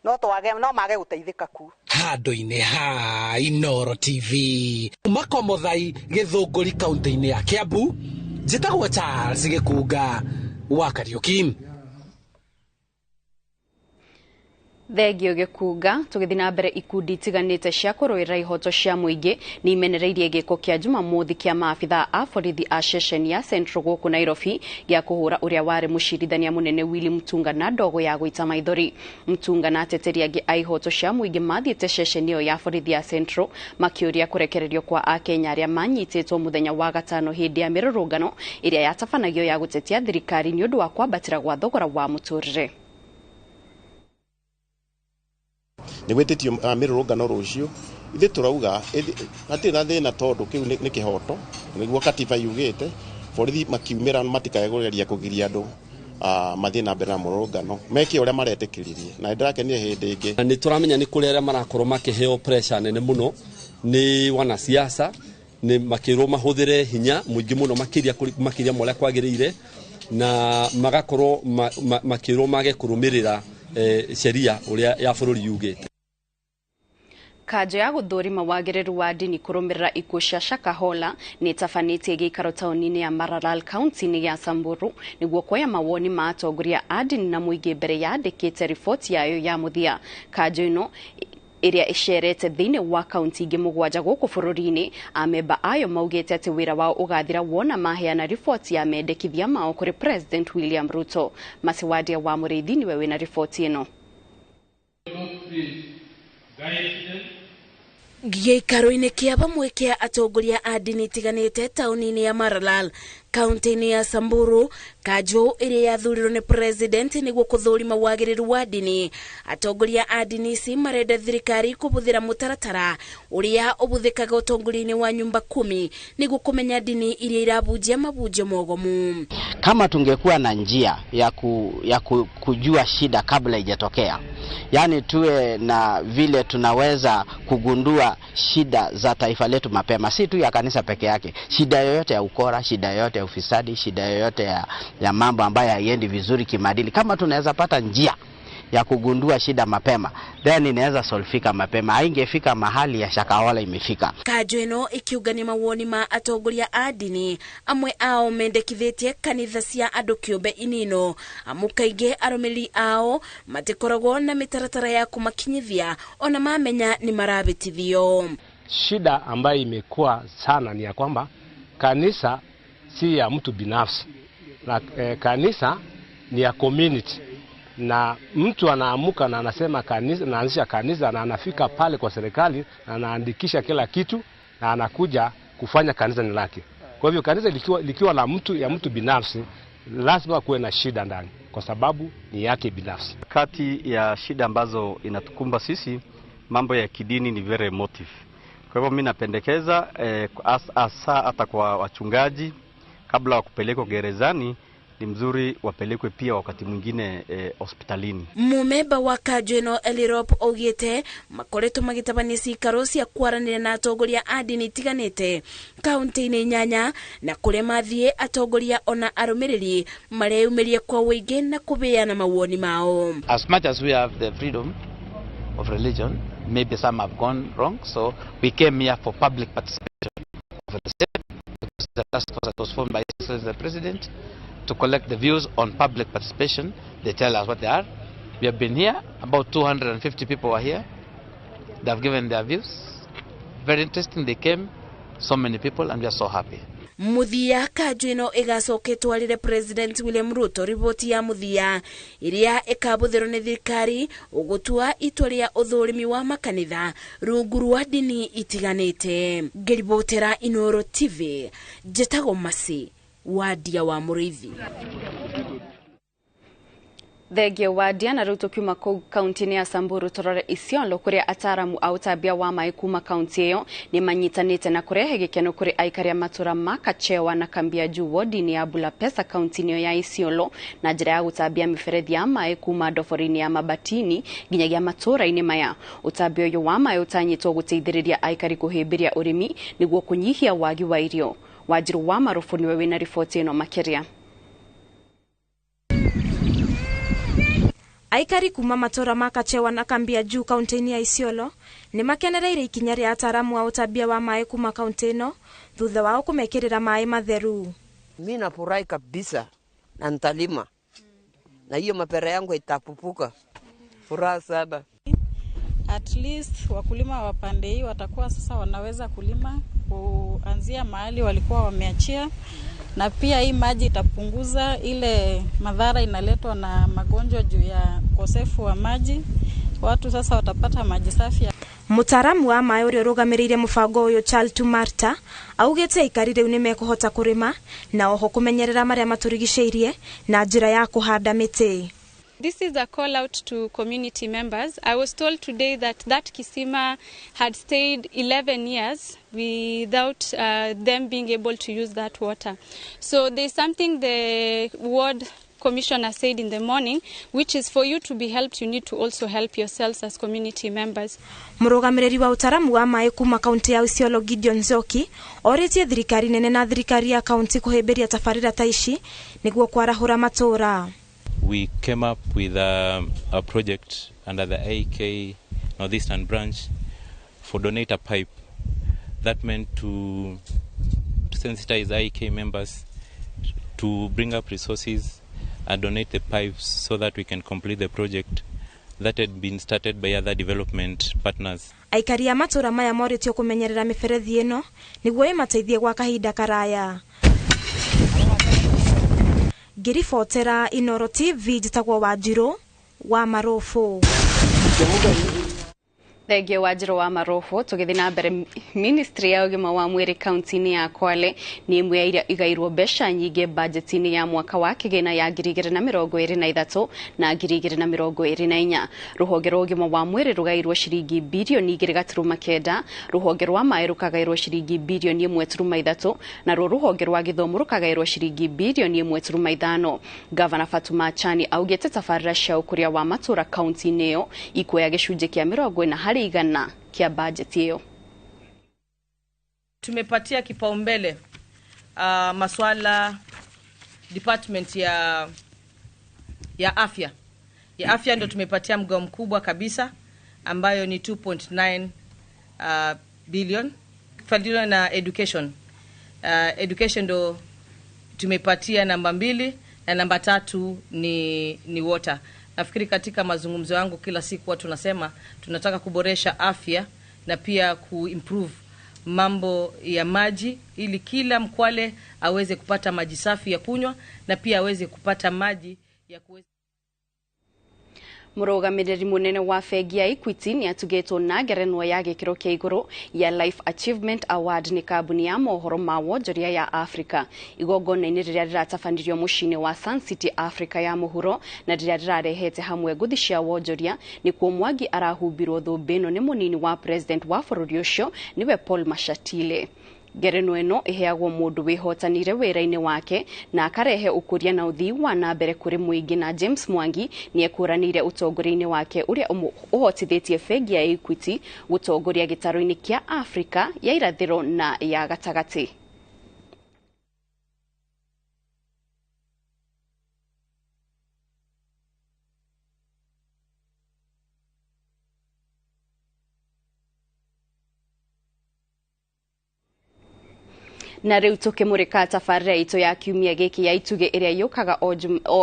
no mage gũteithĩka kuo. Handũ-inĩ ha Inooro TV Makomothai Gĩthũngũri kaunti-inĩ ya Kiambu, njĩtagwo Charles Gĩkunga wa Kariuki. Thengio Gĩkunga. Tũgĩthiĩ na mbere, ikundi itiganĩte cia kũrũĩrĩra ihoto cia mũingĩ nĩ imenereirie gĩko kĩa Jumamothi kĩa maabitha a borithi a ceceni ya Central gũkũ Nairobi gĩa kũhũra ũrĩa warĩ mũcirithania mũnene Willy Mutunga na ndogo ya gũita maithori. Mutunga na ateteri angĩ a ihoto cia mũingĩ mathiĩte ceceni ĩyo ya borithi ya Central makĩũria kũrekererio kwa akenya arĩa manyitĩtwo mũthenya wa gatano hĩndĩ ya mĩrũrũngano ĩrĩa yatabanagio ya gũtetia thirikari nĩ ũndũ wa kwambatĩra gwa thogora wa mũtũrĩre. Nĩ gwĩtĩtio mĩrũrũngano rũciũ, ithuĩ tũrauga hatirĩ na thĩna tondũ kĩu nĩ kĩhoto, nĩguo katiba yugĩte. Borithi makiumĩra matikae kũgeria kũgiria andũ mathiĩ na mbere na mũrũrũngano, meke ũrĩa maretĩkĩririe, na nĩndĩrakenire hĩndĩ ĩngĩ. Nĩ tũramenya nĩ kũrĩ arĩa marakorwo makĩheo pressure nene mũno nĩ wanasiasa, nĩ makĩrwo mahũthĩre hinya mũingĩ mũno makĩria ma ũrĩa kwagĩrĩire, na magakorwo makĩrwo mage kũrũmĩrĩra sheria ũrĩa ya bũrũri yugĩte. Kanjo ya gũthũrima wagĩrĩru wa ndini kũrũmĩrĩra ikuũ cia Shakahola nĩ ĩtabanĩtie gĩikaro taũni-inĩ ya Maralal kaunti-inĩ ya Samburu nĩguo kuoya mawoni ma atongoria a ndini na mũingĩ mbere yandĩkĩte riboti yayo ya mũthia. Kanjo ĩno ĩrĩa ĩcerete thĩinĩ wa kaunti ingĩ 7 gũkũ bũrũri-inĩ, amemba ayo maugĩte atĩ wĩra wao ũgathira wona maheana riboti ya mendekithia mao kũrĩ President William Ruto. Masiwadia wa Mũrĩithi nĩwe wĩna riboti ĩno. Gĩikaro-inĩ kĩa bamwe kĩa atongoria a ndini itiganĩte taũni-inĩ ya Maralal kaunti-inĩ ya Samburu, kanjo ĩrĩa yathurirwo nĩ president nĩguo kũthũrima wagĩrĩru wa ndini. Atongoria a ndini ici marenda thirikari kũhũthĩra mũtaratara ũrĩa ũhũthĩkaga ũtongoria-inĩ wa nyumba 10 nĩguo kũmenya ndini iria irabunjia mabunjo mogomu. Kama tungekuwa na njia ya kujua shida kabla haijatokea, yani tuwe na vile tunaweza kugundua shida za taifa letu mapema, si tu ya kanisa peke yake, shida yoyote ya ukora, shida yoyote ya ufisadi, shida yoyote ya mambo ambayo haiendi vizuri kimaadili. Kama tunaweza pata njia ya kugundua shida mapema, then inaweza solfika mapema, haingefika mahali ya Shakahola imefika. Kanjo ĩno ĩkĩũngania mawoni ma atongoria a ndini, amwe ao mendekithĩtie kanitha cia andũ kĩũmbe inino, amu kaingĩ arũmĩrĩri ao matikoragwo na mĩtaratara ya kũmakinyithia ona mamenya nĩ marabĩtithio. Shida ambayo imekuwa sana ni ya kwamba kanisa si ya mtu binafsi, na kanisa ni ya community, na mtu anaamuka na anasema kanisa, anaanzisha kanisa na anafika pale kwa serikali na anaandikisha kila kitu na anakuja kufanya kanisa ni lake. Kwa hivyo kanisa likiwa la mtu, ya mtu binafsi, lazima kuwe na shida ndani kwa sababu ni yake binafsi. Kati ya shida ambazo inatukumba sisi, mambo ya kidini ni very emotive. Kwa hivyo mimi napendekeza hasa hata kwa wachungaji kabla wa kupelekwa gerezani ni mzuri wapelekwe pia wakati mwingine hospitalini. Mumemba wa kanjo ĩno Elirop augĩte makoretwo magĩtabania cikaro cia kwaranĩria na atongoria a ndini itiganĩte kaunti-inĩ 8, na kũrĩa mathiĩ atongoria ona arũmĩrĩri mareyumĩria kwa ũingĩ na kũheana mawoni mao. As much as we have the freedom of religion, maybe some have gone wrong, so we came here for public participation of the state, because the task force that was formed by the president to collect the views on public participation. They tell us what they are. We have been here, about 250 people are here. They have given their views. Very interesting, they came, so many people, and we are so happy. Muthia kanjo ĩno ĩgacoka ĩtwarĩre President William Ruto riboti ya muthia ĩrĩa ĩkabũthĩrwo nĩ thirikari ũgũtua itua rĩa ũthũrimi wa makanitha rungu rwa ndini itiganĩte. Ngĩribotera Inooro TV, njĩtagwo Masi Wadia wa Mũrĩithi. Thengio Wadia. Na rĩu tũkiuma kũu kaunti-inĩ ya Samburu tũrore Isiolo kũrĩa ataaramu a ũtambia wa maĩ kuma kaunti ĩyo nĩ manyitanĩte na kũrehe gĩkeno kũrĩ aikari a matũra ma Kachewa na Kambia Juu wodi-inĩ ya Bulapesa kaunti-inĩ ĩyo ya Isiolo na njĩra ya gũtambia mĩberethi ya maĩ kuma ndobori-inĩ ya Mabatini nginyagia matũra-inĩ maya. Ũtambia ũyũ wa maĩ ũtanyĩtwo gũteithĩrĩria aikari kũhĩmbĩria ũrĩmi nĩguo kũnyihia wagi wa irio. Wanjiru wa Marufu nĩwe wĩna riboti ĩno makĩria. Aikari kuma matora ma Kachewa na Kambia Juu kaunti-inĩ ya Isiolo nĩ makenereire ikinya rĩa ataaramu a ũtambia wa maĩ kuma kaunti ĩno thutha wao kũmekĩrĩra maĩ matheru. Mimi nafurahi kabisa na nitalima na hiyo mapera yangu itapupuka. Furaha sana. At least wakulima wa pande hii watakuwa sasa wanaweza kulima kuanzia mahali walikuwa wameachia, na pia hii maji itapunguza ile madhara inaletwa na magonjwa juu ya ukosefu wa maji. Watu sasa watapata maji safi. Mutaramu wa maĩ ũrĩa ũrũgamĩrĩire mũbango ũyũ Chaltu Marta augĩte aikari rĩu nĩmekũhota kũrĩma na oho kũmenyerera marĩa matũrigicĩirie na njĩra ya kũhanda mĩtĩ. This is a call out to community members. I was told today that that Kisima had stayed 11 years without them being able to use that water. So there's something the ward commissioner said in the morning, which is for you to be helped, you need to also help yourselves as community members. Mũrũgamĩrĩri wa ũtaramu wa maĩ kuma kaunti ya Isiolo Gideon Nzoki orĩtie thirikari nene na thirikari ya kaunti kũhĩmbĩria tabarĩra ta ici nĩguo kwarahũra matũũra. We came up with a project under the AK Northeastern branch for donate a pipe that meant to sensitize IK members to bring up resources and donate the pipes so that we can complete the project that had been started by other development partners. Aikari a matũũra maya morĩtio kũmenyerera mĩberethi ĩno nĩguo ĩmateithie gwa kahinda karaya. Ngĩribotera Inoro TV njĩtagwo Wanjirũ wa Marũbũ. Thengio Wanjirũ wa Marũbũ. Tũgĩthiĩ na mbere, ministry ya ũgima wa mwĩrĩ kaunti-inĩ ya Kwale nĩ ĩmwe ya iria igairwo mbeca nyingĩ bajeti-inĩ ya mwaka wa kĩgĩna ya 2023 na 2024. Rũhonge rwa ũgima wa mwĩrĩ rũgairwo ciringi birioni 2.9, rũhonge rwa maĩ rũkagairwo ciringi birioni 1.3, naruo rũhonge rwa gĩthomo rũkagairwo ciringi birioni 1.5. Gavana Fatuma Chani augĩte tabarĩra cia ũkũria wa matũũra kaunti-inĩ ĩyo ikuoya gĩcunjĩ kĩa 40% kia bajeti hiyo. Tumepatia kipaumbele maswala department ya afya. Ya afya ndio tumepatia mgao mkubwa kabisa ambayo ni 2.9 billion. Kufuatiliwa na education. Education ndo tumepatia namba 2 na namba 3 ni water. Nafikiri katika mazungumzo yangu kila siku watu tunasema tunataka kuboresha afya na pia kuimprove mambo ya maji ili kila Mkwale aweze kupata maji safi ya kunywa na pia aweze kupata maji ya kuweza. Mũrũgamĩrĩri mũnene wa bengi ya Equity nĩ atugĩtwo na ngerenwa ya gĩkĩro kĩa igũrũ ya Life Achievement Award nĩ kambuni ya mohoro ma wonjoria ya Africa. Igongona-inĩ rĩrĩa rĩratabanirio mũciĩ-inĩ wa Sun City Africa ya mũhuro na rĩrĩa rĩrarehete hamwe ngũthi cia wonjoria nĩkuo Mwangi arahumbirwo thũmbĩ ĩno nĩ mũnini wa president wa bũrũri ũcio nĩwe Paul Mashatile. Ngerenwa ĩno ĩheagwo mũndũ wĩhotanire wĩra-inĩ wake na akarehe ũkũria na ũthii wa na mbere kũrĩ mũingĩ, na James Mwangi nĩ ekũranĩire ũtongoria-inĩ wake ũrĩa ũhotithĩtie bengi ya Equity gũtongoria gĩtarũ-inĩ kĩa Afrika ya irathĩro na ya gatagatĩ. Na rĩu tũkĩmũrĩka tabarĩra itũ ya kiumia gĩkĩ ya itugĩ ĩrĩa yũkaga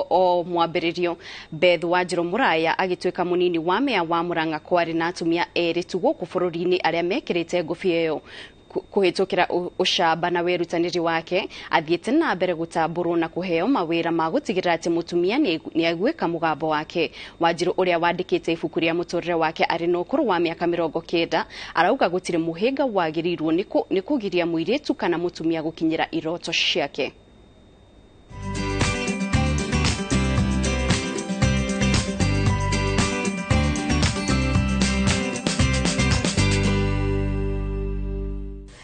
o mwambĩrĩrio, Beth Wanjirũ Mũraya agĩtuĩka mũnini wa meya wa Murang'a kwarĩ na atumia erĩ tu gũkũ bũrũri-inĩ arĩa mekĩrĩte ngũbia ĩyo. Kũhĩtũkĩra ũcamba na wĩrutanĩri wake athiĩte na mbere gũtambũrwo na kũheo mawĩra ma gũtigĩrĩra atĩ mũtumia nĩ aiguĩka mũgambo wake. Wanjirũ ũrĩa wandĩkĩte ibuku rĩa mũtũrĩre wake arĩ na ũkũrũ wa mĩaka 90 arauga gũtirĩ mũhĩnga wagĩrĩirwo nĩ kũgiria mũirĩtu kana mũtumia gũkinyĩra iroto ciake.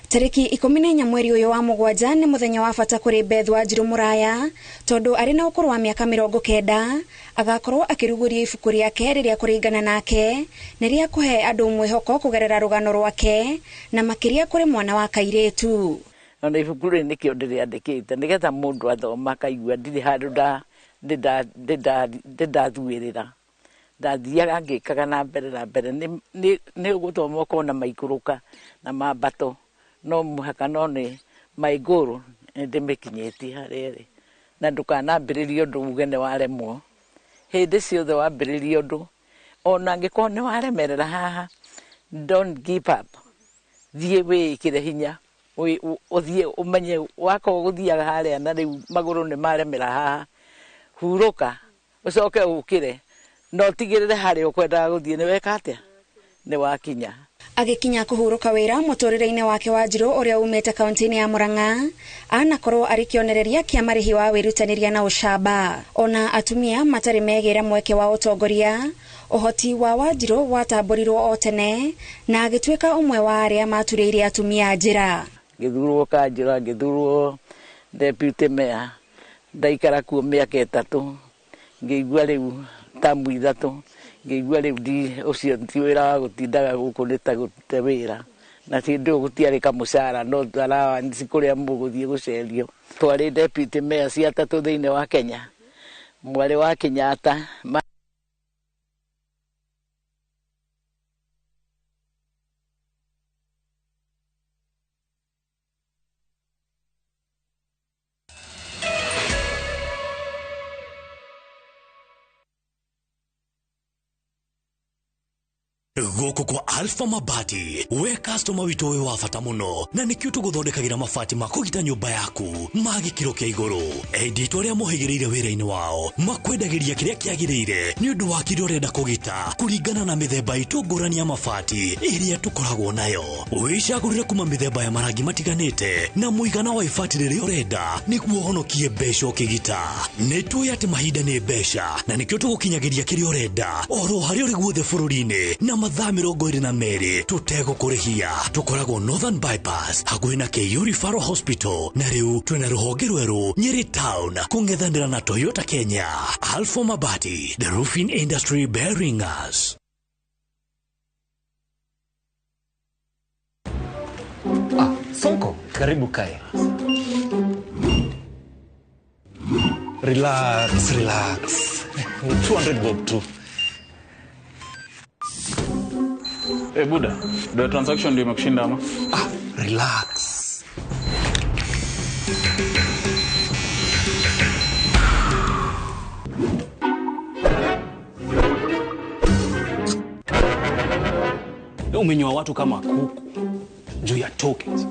Tariki 14 mweri uyu wa mugwanja ni muthenya wa bata kuri Beth Wanjirũ Mũraya tondu ari na ukuru wa miaka 90 agakorwo akiruguria ibuku riake riria kuringana nake ni ria kuhe andu mwihoko kugerera rugano rwake na makiria kuri mwana wa kairitu. Ona ibuku riri nikio ndiriandikite nigetha mundu athoma akaigua ndiri handu ndathuirira ndathiaga ngikaga na mbere na mbere ni guthoma ukona maikuruka na mambato no muhaka no ni maiguru ndimikinyitie haria ri na ndukanambiririe undu uge ni waremwo. Hindi ciothe wambiririe undu Ona angĩkorwo nĩ waremerera haha, don't give up, thiĩ wĩĩkĩre hinya, ũthiĩ ũmenye wakorwo gũthiaga harĩa na rĩu magũrũ nĩ maremera haha, hurũka ũcoke ũkĩre na ũtigĩrĩre harĩa ũkwendaga gũthiĩ nĩ weka atĩa, nĩ wakinya. Agĩkinya kũhurũka wĩra mũtũrĩre-inĩ wake Wanjiru ũrĩa umĩte kaunti-inĩ ya Murang'a anakorwo arĩ kĩonereria kĩa marĩhi wa wĩrutanĩria na ũcamba. Ona atumia matarĩ megĩra mweke wa ũtongoria, ũhoti wa Wanjiru watambũrirwo o tene na agĩtuĩka ũmwe wa arĩa maturĩire atumia njĩra. Ngĩthurwo kanjũra, ngĩthurwo deputy mayor, ndaikara kuo mĩaka 3, ngĩigua rĩu tamu 3, ngĩigua rĩu ũcio ti wĩra wa gũtindaga gũkũ nĩ ta gũte wĩra, na hĩndĩ ĩyo gũtiarĩ kamũcara no allowance kũrĩa mũgũthiĩ gũcerio. Twarĩ deputy mayor cia 3 thĩinĩ wa Kenya, mwarĩ wa Kenyatta. Gũkũ kwa Alpha Mabati, we customer witũ wĩ wa bata mũno, na nĩkĩo tũgũthondekagĩra mabati ma kũgita nyũmba yaku ma gĩkĩro kĩa igũrũ. Enditũ arĩa mohĩgĩrĩire wĩra-inĩ wao makwendagĩria kĩrĩa kĩagĩrĩire nĩ ũndũ wa kĩrĩa ũrenda kũgita kũringana na mĩthemba itũ ngũrani ya mabati ĩrĩa tũkoragwo nayo. Wĩcagũrĩre kuma mĩthemba ya marangi matiganĩte na mũigana wa ibati rĩrĩa ũrenda nĩguo ũhonokie mbeca ũkĩgita. Nĩ tũĩ atĩ mahinda nĩ mbeca na nĩkĩo tũgũkinyagĩria kĩrĩa ũrenda oro harĩa ũrĩ guothe bũrũri-inĩ na mathaa 22 tũtegũkũrĩhia. Tũkoragwo Northern Bypass hakuhĩ na KU Referral Hospital, na rĩu twĩna rũhonge rwerũ Nyeri Town kũng'ethanĩra na Toyota Kenya. Alpha Mabati, the roofing industry bearing us. Sonko, karibu kae. Relax, relax. 200 bob tu. Eh, Buda, the transaction ndio imekushinda ama? Relax. Umenyoa watu kama kuku juu ya tokens.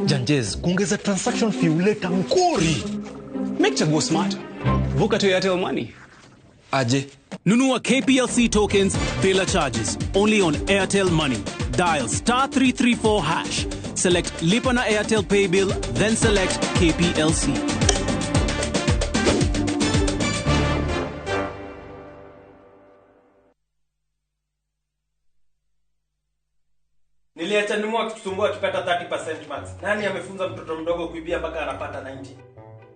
Janjez, kuongeza transaction fee huleta mkori. Make chaguo smart. Vuka to Airtel Money. Aje. Nunua KPLC tokens bila charges. Only on Airtel Money. Dial *334#. Select Lipa na Airtel Pay Bill, then select KPLC. Niliacha nimu akitusumbua akipata 30% max. Nani amefunza mtoto mdogo kuibia mpaka anapata 90?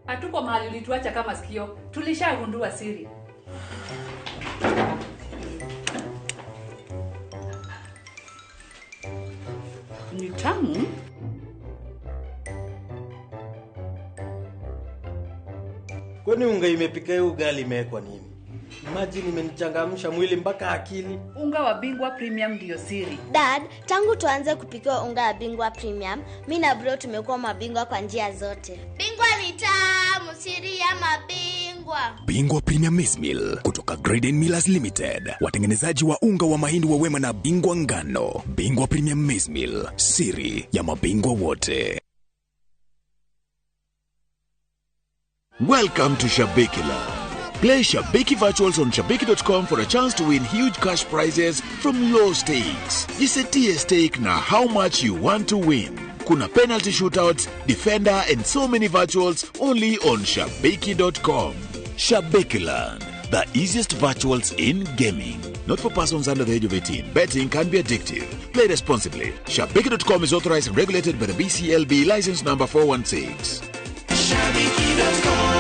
Hatuko mahali ulituacha kama sikio. Tulishagundua siri. Ni tamu. Kwani unga imepika hiyo ugali imewekwa nini? Imagine imenichangamsha mwili mpaka akili. Unga wa Bingwa Premium ndio siri. Dad, tangu tuanze kupika unga wa Bingwa Premium, mimi na bro tumekuwa mabingwa kwa njia zote. Bingwa ni tamu, siri ya mabingwa. Bingwa Premium Maize Meal kutoka Graden Millers Limited, watengenezaji wa unga wa mahindi wa Wema na Bingwa Ngano. Bingwa Premium Maize Meal, siri ya mabingwa wote. Welcome to Shabiki Land. Play Shabiki Virtuals on Shabiki.com for a chance to win huge cash prizes from low stakes. Jisetie stake na how much you want to win. Kuna penalty shootouts, defender and so many virtuals only on Shabiki.com. Shabiki Land, the easiest virtuals in gaming. Not for persons under the age of 18. Betting can be addictive. Play responsibly. Shabiki.com is authorized and regulated by the BCLB license number 416. Shabiki.com.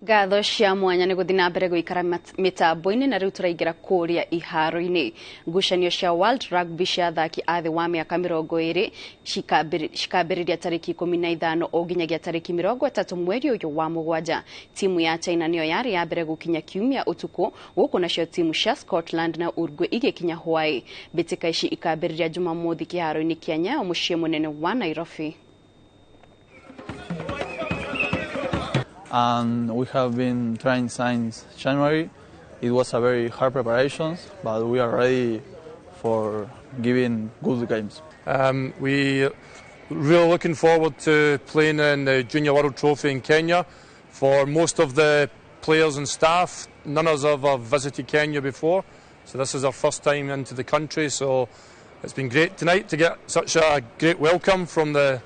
Ngatho cia mwanya nĩ gũthiĩ na mbere gũikara mĩtambo-inĩ na rĩu tũraingĩra kũrĩa iharo-inĩ. Ngucanio cia World Rugby cia athaki a thĩ wa mĩaka 20 cikambĩrĩria tarĩki 15 o nginyagia tarĩki 30 mweri ũyũ wa 7. Timu ya China nĩyo yarĩ ya mbere gũkinya kiumia ũtukũ, gũkũ nacio timu cia Scotland na Uruguay igĩkinya hwaĩ. Mbĩtĩka ici ikambĩrĩria Jumamothi kĩharo-inĩ kĩa Nyayo mũciĩ mũnene wa Nairobi. And we have been trying since January. It was a very hard preparation, but we are ready for giving good games. We really looking forward to playing in the Junior World Trophy in Kenya. For most of the players and staff, none of us have visited Kenya before, so this is our first time into the country. So it's been great tonight to get such a great welcome from the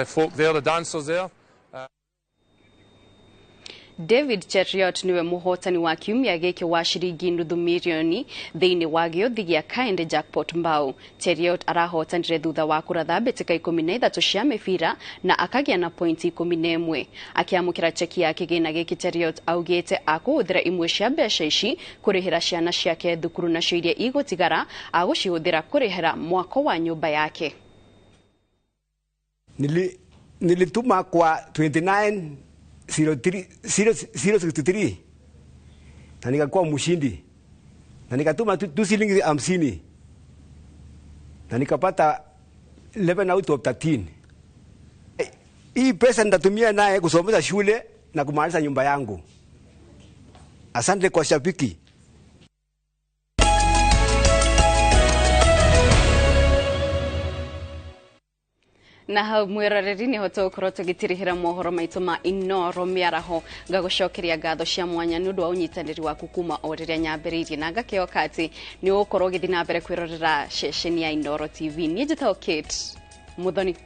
folk there, the dancers there. David Cheruiyot niwe muhotani wa kiumia giki wa shiringi nuthu mirioni thiini wa giuthi gia Kaende Jackpot Mbao. Cheruiyot arahotanire thutha wa kuratha mbitika 13 cia mibira na akagia na pointi 11. Akiamukira cheki ya kigina giki, Cheruiyot augite akuhuthira imwe cia mbeca ici kurihira ciana ciake thukuru nacio iria igutigara agucihuthira kurihira mwako wa nyumba yake. Nilituma kwa 29 063 na nikakuwa mshindi na nikatuma tu shilingi 50 na nikapata 11 out of 13. Hii pesa nitatumia naye kusomesha shule na kumaliza nyumba yangu. Asante kwa shabiki. Na hau mwiroreri niho tũgũkorwo tũgĩtirihĩra mohoro maitũ ma Inooro mĩaraho. Ngagũcokeria ngatho cia mwanya nĩ ũndũ wa ũnyitanĩri waku kuma o rĩrĩa nyambĩrĩirie, na ngakĩoka atĩ nĩ ũgũkorwo ũgĩthiĩ na mbere kwĩrorera ceceni ya Inooro TV. Niĩ njĩtagwo Kate Muthoni.